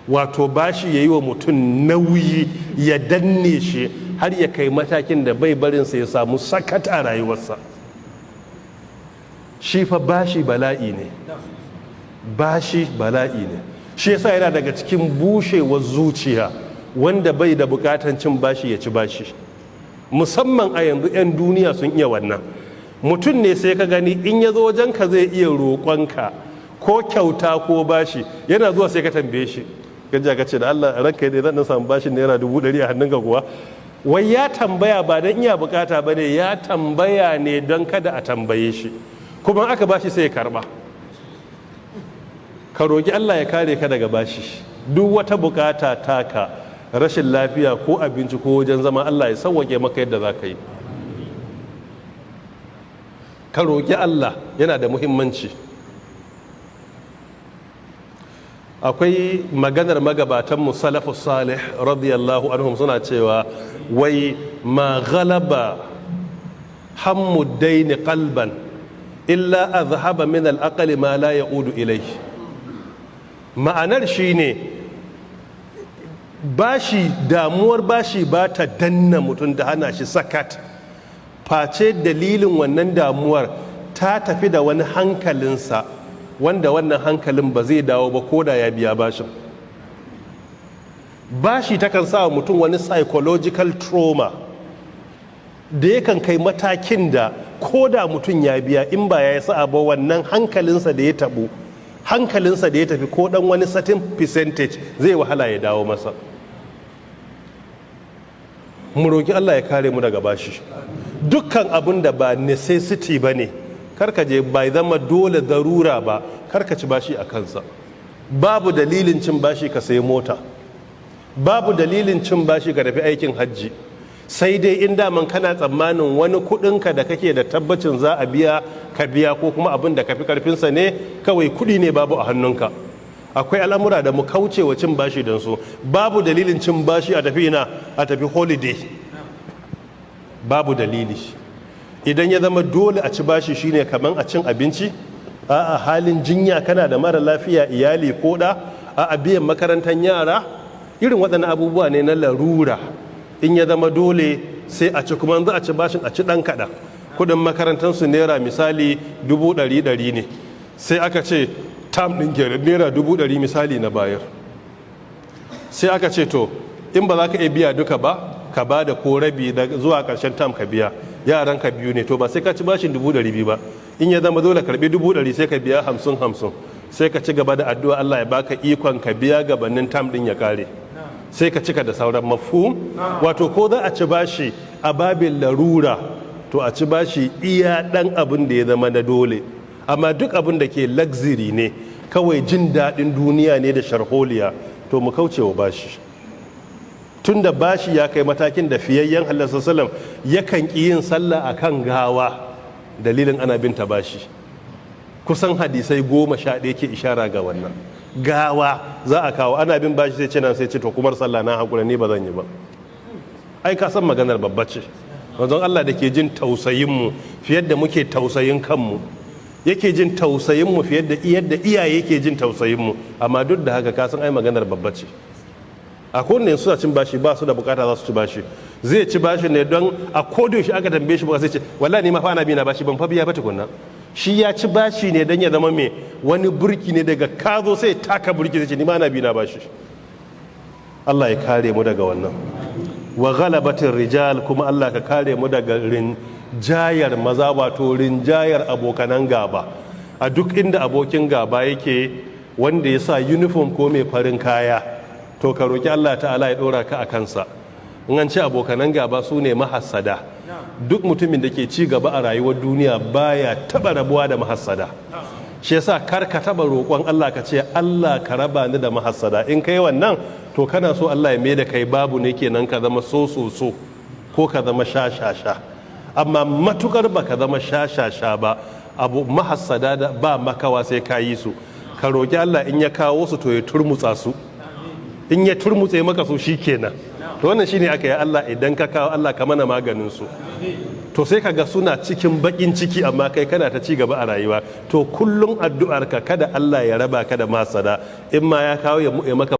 Wato bashi ya yi wa mutum nauyi, ya danne shi har ya kai matakin da bai barinsa ya samu sakat a rayuwarsa. Shi fa bashi bala'i ne, bashi bala'i ne. Shi yasa yana daga cikin bushewar zuciya wanda bai da bukatan cin bashi ya ci bashi. Musamman a yanzu 'yan duniya sun iya wannan. Mutum ne sai ka gani in ya zo wajenka zai iya roƙonka ko kyauta ko bashi. Yana zuwa sai ka tambaye shi, gajiya ka ce, "Da Allah ranka dai, zan samu bashin ₦100,000 a hannunka kuwa?" Wai ya tambaya ba don iya bukata ba ne, ya tambaya ne don kada a tambaye shi. Kuma aka bashi sai ya karba. Ka roƙi Allah ya kare ka daga bashi. Duk wata bukata taka, rashin lafiya ko abinci ko wajen zama, Allah ya sauwake maka yadda za ka yi. Ka roƙi Allah, yana da muhimmanci. Akwai maganar magabatanmu salafu salih radiyallahu anhum, suna cewa wai ma ghalaba hammu daini qalban illa azhaba min al-aqli ma la ya'udu ilayhi. Ma'anar shine bashi, damuwar bashi ba ta danna mutum da hana shi sakat, face dalilin wannan damuwar ta tafi da wani hankalinsa, wanda wannan hankalin ba zai dawo ba ko da ya biya bashin. Bashi takan sa mutum wani psychological trauma da yakan kai matakin da ko da mutum ya biya, in ba ya yi sa'a ba, wannan hankalinsa da ya tabu, hankalinsa da ya tafi, ko dan wani certain percentage, zai wahala ya dawo masa. Mu roki Allah ya kare mu daga bashi. Dukkan abin da ba necessity ba ne, karka je, bai zama dole darura ba, karka ci bashi a kansa. Babu dalilin cin bashi ka sayi mota, babu dalilin cin bashi ka tafi aikin hajji, sai dai in daman kana tsammanin wani kudinka da kake da tabbacin za a biya, ka biya, ko kuma abin da ka fi karfinsa ne, kawai kudi ne babu a hannunka. Akwai al'amura da mu kauce wa cin bashi don su. Babu dalilin cin bashi a tafi ina, a tafi holiday, babu dalili. Idan ya zama dole a ci bashi, shine kaman a cin abinci, a halin jinya, kana da mara lafiya, iyali ko da a biyan makarantar yara, irin waɗannan abubuwa ne na larura. In ya zama dole sai a ci. Kuma za a ci bashin, a ci ɗan kaɗan. Kudin makarantarsu naira misali 100,000 ne, sai aka ce term ɗin ke ₦100,000 misali na bayar. Sai aka ce to, in ba za ka iya biya duka ba, ka ba da ko rabi zuwa ƙarshen term ka biya. Yaran ka biyu ne, to ba sai ka ci bashin 200,000 ba. In ya zama dole, karbi 100,000, sai ka biya 50 50, sai ka ci gaba da addu'a Allah ya baka ikon ka biya gabanin term din ya kare, sai ka cika da sauran. Mafhum? Wato ko za a ci bashi a babin larura, to a ci bashi iya dan abin da ya zama na dole. Amma duk abin da ke luxury ne, kawai jin daɗin duniya ne da sharholiya, to mu kauce wa bashi. Tun da bashi ya kai matakin da fiyayyen halitta sallam yakan ƙi yin sallah a kan gawa dalilin ana bin ta bashi. Kusan hadisai 11 ke ishara ga wannan. Gawa za a kawo, ana bin bashi, sai ce nan, sai ce, "To kumar sallah, na hakura, ni ba zan yi ba." Ai ka san maganar babba ce. Manzon Allah da ke jin tausayin mu fiye da muke tausayin kanmu, yake jin tausayin mu fiye da yadda iyaye ke jin tausayin mu, amma duk da haka ka san ai maganar babba ce. A kowane suna cin bashi, ba su da bukata za su ci bashi. Zai ci bashi ne don a shi aka tambaye shi ba, sai ce, "Wallahi ni ma fa ana bi na bashi, ban fa biya ba tukunna." Shi ya ci bashi ne don ya zama mai wani burki ne, daga ka zo sai taka burki, sai ce, "Ni ma ana bi na bashi." Allah ya kare mu daga wannan. Wa ghalabatir rijal, kuma Allah ka kare mu daga rinjayar maza, wato rinjayar abokanan gaba. A duk inda abokin gaba yake, wanda ya sa uniform ko mai farin kaya, to ka roki Allah ta'ala ya dora ka a kansa. In an ce abokanan gaba, su ne mahassada. Duk mutumin da ke ci gaba a rayuwar duniya baya taba rabuwa da mahassada. Shi yasa kar ka taba roƙon Allah ka ce, "Allah ka raba ni da mahassada." In kai wannan, to kana so Allah ya mai da kai babu ne kenan, ka zama so so so ko ka zama sha sha sha. Amma matukar ba ka zama sha sha sha ba, abu mahassada da ba makawa sai ka yi su. Ka roƙi Allah in ya kawo su, to ya turmutsa su. In ya turmutse maka su, kenan. To wannan shine aka yi. Allah, idan ka kawo, Allah ka mana maganin su. To sai kaga suna cikin bakin ciki, amma kai kana ta ci gaba a rayuwa. To kullum addu'ar ka, kada Allah ya raba ka da mahassada. In ma ya kawo, ya maka